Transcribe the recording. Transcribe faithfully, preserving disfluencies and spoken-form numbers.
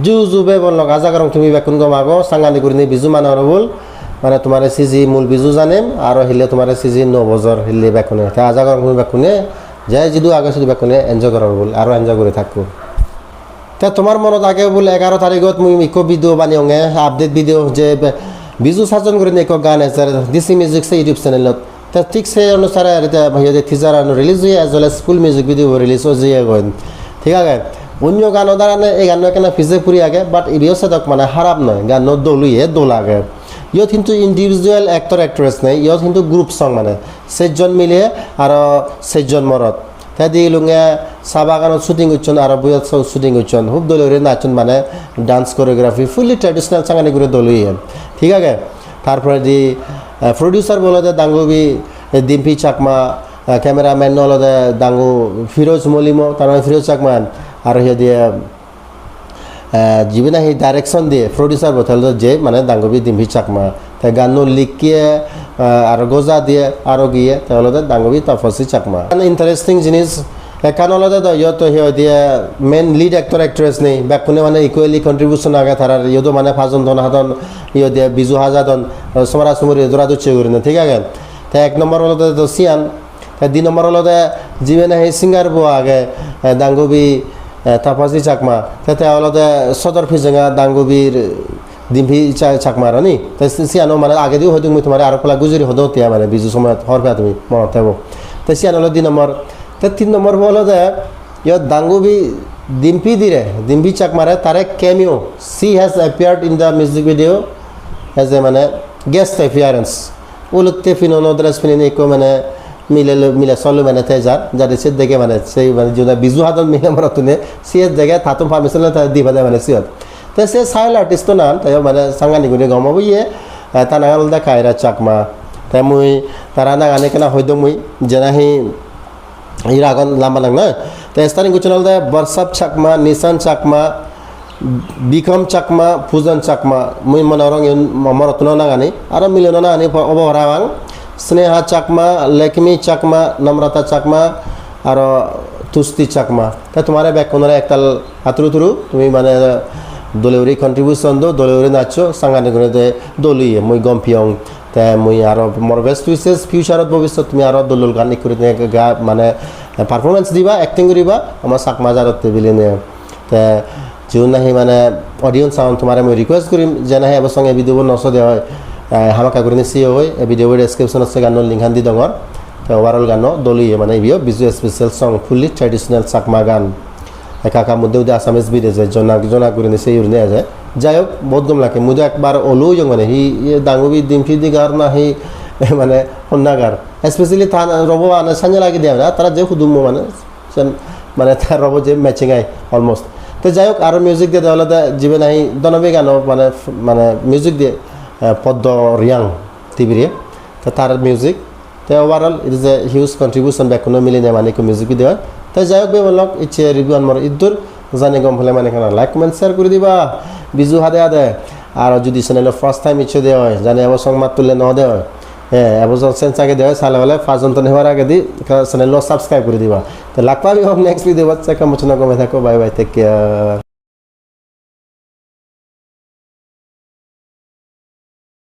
Ju ju bhei bon lok, aja gorong tumi bekkun gom ago, sangani gurinei Biju manor bul. Mane tomare siji mul Biju janem, aro hille tomare siji nuo bojor hille bekkune. Te aja gorong tumi bekkune je jidu age sidu bekkune enjoy goror bul, aro enjoy guri thakko. Te tomar monot age bul egaro tarigot mui ikko video baneyonge, update video, je be-, Biju Sajon gurinei ikko gaan ejer D C Music se YouTube channelot. Te thik se onusare aro te hi hoide teaser ano release oye, as well as full music video release oye goi. Thik age? Onyo gano darane ei ganno ekkena pije puri age, but ibeyo sedok mane harap noi, ganno dol oye, dol age. Iyot hintu individual actor actress nei, iyot hintu group song mane sejjon mile aro sejjon morot. Te di ilunge sa baganot shooting gocchon, aro buyot so-, shooting gocchon. Hub dole guri nachchon, mane dance choreography fully traditional sangani guri dol oye. Thik age? Tar poredi, eh, producer bo olode Dangubi, eh, Dimpi Chakma, eh, cameraman olode Dangu Firoz Molimo, tar mane Firoz Chakma, aro hi hoide, eh, jibe nahi direction diye, producer bo te olode je, mane Dangubi Dimpi Chakma. Te ganno likkiye, eh, aro goja diye, aro giye, te olode Dangubi Tapasi Chakma. An interesting jinis, ekkan olode do iyot to hi hoide main lead actor actress nei, bekkune mane equally contribution age tarar, iyot do mane pajon ton hadon, hi hoide Biju hajadon, eh, somara somuri dora docche gurinei, thik age? Te ek nombor olode do siyan, te di nombor olode jibe nahi singer bo age, eh, Dangubi, eh, Tapasi Chakma. Te, te olode sodor pijenga Dangubir Dimpi Cha-, Chakma aro ni. Te si-, siyano mane agedi hoi dung mui tomare, aro pala gujuri hodo hotte mane Biju somoyot hobor peya tumi monot thebo. Te siyan olode di nombor. Te tin nombor bo olode iyot Dangubi Dimpi dire, Dimpi Chakmare tare cameo. She has appeared in the music video as a mane guest appearance. Olotte pinono dress pinine ikko mane mile lo-, mile solo mane te jar, jade se dege mane, se mane juna Biju hadon mile morottune, se dege tattun permission loi ta di pade mane siyot. Te se child artist-o nang, te mane sangani guri gom obo iye, eh, ta nangan olode Kaira Chakma. Te mui tara nangan ekkena hoi dong mui, je nahi ira agon lamba nang noi. Te starring gocchon olode Barsap Chakma, Nishan Chakma, Bikram Chakma, Pujan Chakma, mui mone gorong igun mo-, morottuno nangani, aro mileuno nangani po-, obo parapang. Sneha Chakma, Lekmi Chakma, Namrata Chakma, aro Tusti Chakma. Te tomare bekkunore ektal paturu turu, tumi mane dole guri contribution do, dole guri nachcho, sangani guri de dol oye, mui gom piyong. Te mui aro mor best wishes, future-ot bobissot tumi aro dol dol gaan ekko guri ga-, mane performance diba, acting guriba, ama Chakma jadotte bilinei. Te jigun nahi mane audience agon, tomare mui request gurim, je nahi ebo song ei video bo no sode oi, eh, hamakkai gurinei seyo oi, ei video bo description-ot se ganno link-an di dongor. Te overall ganno dol oye, mane ibeyo Biju special song, fully traditional Chakma gaan. Ekka ekka moddhe moddhe Assamese beat eje, jonak jonak gurinei se gurinei eje. Jai hok, bahut gom lage. Mui do ekbar olo oyong mane, hi, iye Dangubi Dimpi digar na hi, mane honna gar. Especially ta robo ane sanye lagi de na, tara je hudummo mane, sen, mane ta robo je matching ai almost. Te jai hok, aro music diye de olode jibe nahi Donobi gano mane, mane music diye, eh, Poddo Riyang Tibire. Te tar music. Te overall, it is a huge contribution, bekkuno milinei mane ekko music video. Te jai hok, bebon lok, icche review an mor iddur, jani gom pele mane ekkana like, comment, share guri diba, Biju hade hade. Aro judi channel-o first time icche de oi, jani ebo song mat tulle no de oi, eh, ebo song sense age de oi, sale ole pajon ton hebar agedi ekka channel-o subscribe guri diba. Te lak pebong next video bot, se ekka mochona gome thakko, bye bye, take care.